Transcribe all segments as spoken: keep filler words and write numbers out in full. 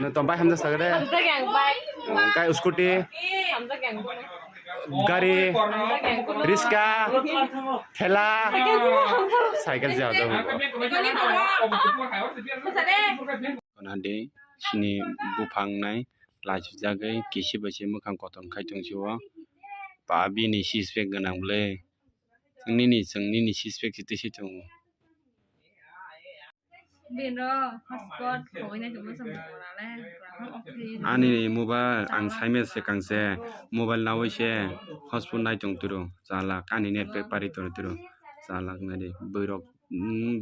No, tong bai hamjak sagade. Kai scooty, gari, riska, thela, cycle se hamjak. Nadi sini buphang nai lachijagwi kisi bai se mwkhang kotor khai tong si o. Ba bini six pack gwnang bwle. Chwng nini, chwng nini six pack se twi se tongo. Bini hotspot khogwi nai tongma chwng tongmani le, kwrwngkha off khe. Ani mobile ang saimya se kang se mobile nawi se hotspot nai tong tiro chalak ani net pack pari tong tiro chalak nai de bwrwi rok.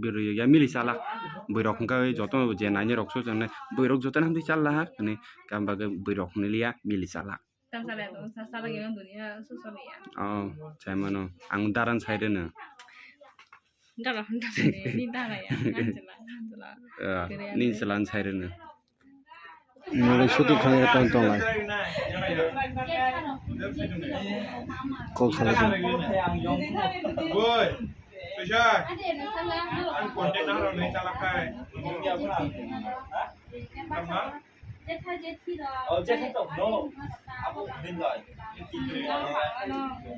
Bwrwi ya mili chalak bwrwi rok hwnkha joto je nai rok so chang nai bwrwi rok joto hamdi chalak hwnwi kam bagwi bwrwi rok hwnwi liya mili chalak. Tang sale to sa sala gina dunia su so ya. Oh, chai mano. Ang daran sai reno. Dara hanta ni dara ya. Ngan chela, ngan chela. Ni selan sai reno. Nore sutu khang ya tong tong lai. Kok sala tong. Boy, Tushar. Ang content na ro ni chalak hai. Tama? Jetha jethi rok. Oh, jetha to, no. Abo din lai.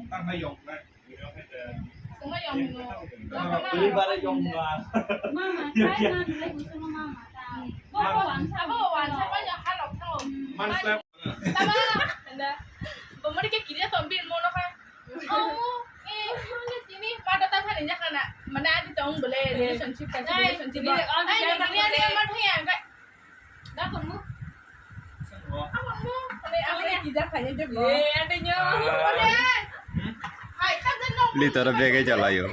Tang hai yong na. Sungma yong no. Bili bare yong na. Mama, kai man lai gusto mo mama ta. Bo wan sa, bo wan sa, bo ya halok thang. Man slap. Tama, anda. Bo mari ke kiri to bin mo no ka. Oh, eh, tini pada ta thani jakana. Mana adi tong bole relationship ka relationship. Ai, ni ni ma thaya ka. Da ko mu. Amo mu. Ane amo ki ja khani je bo. Eh, ade nyo. Ade. Hai, ka no. Litara bege jalayo.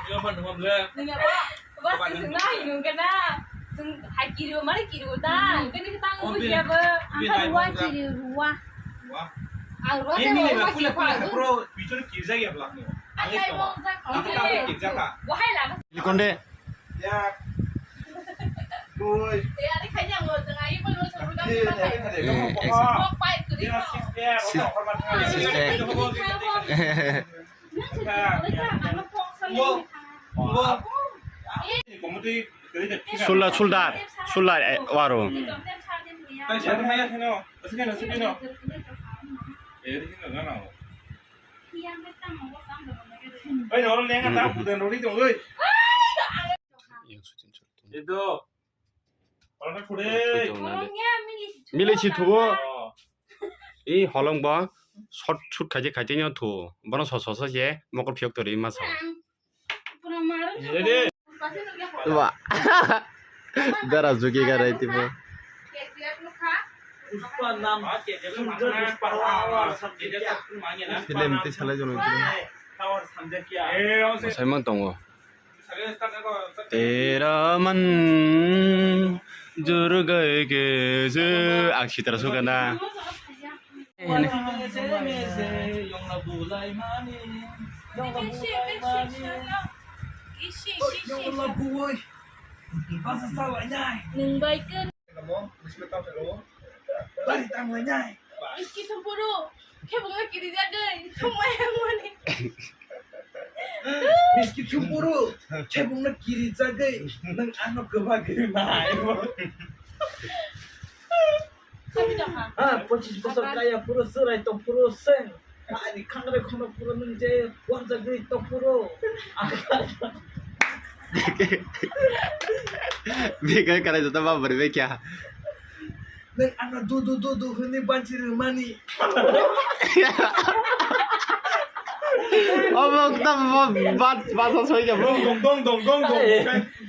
Yo man mo ble. Ni ba. Ba sing na yung kana. Sing hai kiri mari kiri ta. Kani ka tang bu ya ba. Ang ka ruwa kiri ruwa. Wah. Ang ruwa. Ini ni ba kula kula pro bichur kiri ja ya blak ni. Ang ito. Ang ka kiri ja ka. Wahai la. Likonde. Ya. Boy. Sulla, suldar, sulla, eh, waro. Oi, no, lenga ta, puta, no, ri, oi. Itu. Mili si thugo. I holong bo short shoot khaje khaje no thu. Bono so so so je mokol phiyok tori ma sa. Wa. Dara jugi garai tipo. Film ti salai jono. Sai man tongo. Tera man jurgai ke je aksitra sukana. Nwng bai kwrwi. Bari tanglainai. Iski thum phuru, khe bungno kiri jagwi, thumai ang mani. Miski thupuru, kebungno kiri jagwi, nang ano kwbagwi nai. Ah, pochis bosor kaya puro surai to puro seng. Ani khangre khono puro nung je wanjagwi to puro. Bikai karai jota ba bari be kya. Nang ano du du du du hini banchi mani. Obo ta bat bat soi ga. Gong gong gong gong gong gong.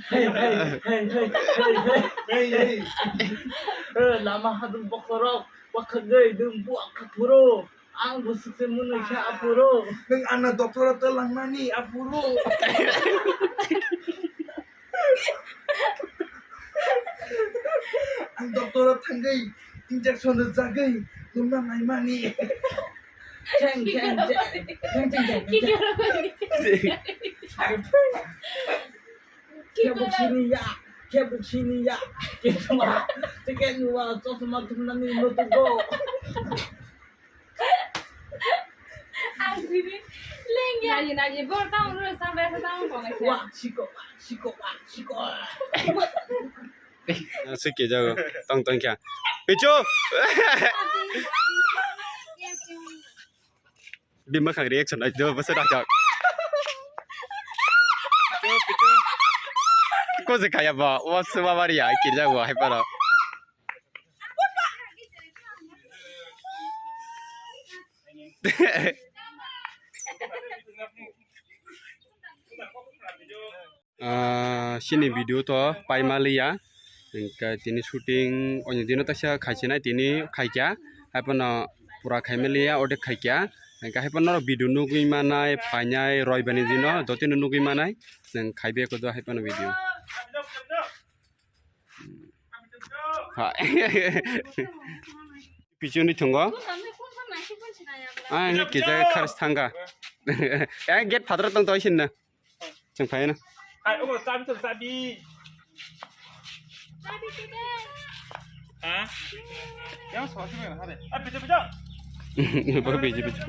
Hey, hey, hey, hey, hey, hey, hey. Hey, hey. Eh, lama hadung bokorok, wakhagwi dum buak kaphuro. Ang busuk se munu kha aphuro. Nang ano doctor to langmani aphuro. Ang doctor thangwi injection rwjagwi nungna naimani. Cheng, cheng, cheng. Cheng, cheng, cheng, cheng. Kebuk sini ya, kebuk sini ya. Kebuk sini ya. Chosma thumnani nutugo. Ang sini lengya. Nagi, nagi, bor tang ro sampai sa tang kong sa. Wah, siko, wah, siko, wah, siko. Sike jago, tong tong kya. Pichu. Bima khang reaction ai do basa dah jak. Ko se kaya ba, wa se wa bari ya, kiri jago hai paro. Ah, sini video to paima liya. Hingke tini shooting onyo dino taisa khaisinai tini khaikya. Haiphano pura khaima liya, odek khaikya. Hingke haiphano norok video nugwi manai, phainai, roibani dino, jotino nugwi manai. Chwng khaibe kodo haiphano video. Ha. Pichuni thungo. Ah, ini kisa kharis thangka. Eh, gate phatar tong toi sinna. Chwng phaina. Hai, obo chabi to chabi. Ha? Yang soal sih mana hari? Ah, betul betul. Baru biji biji.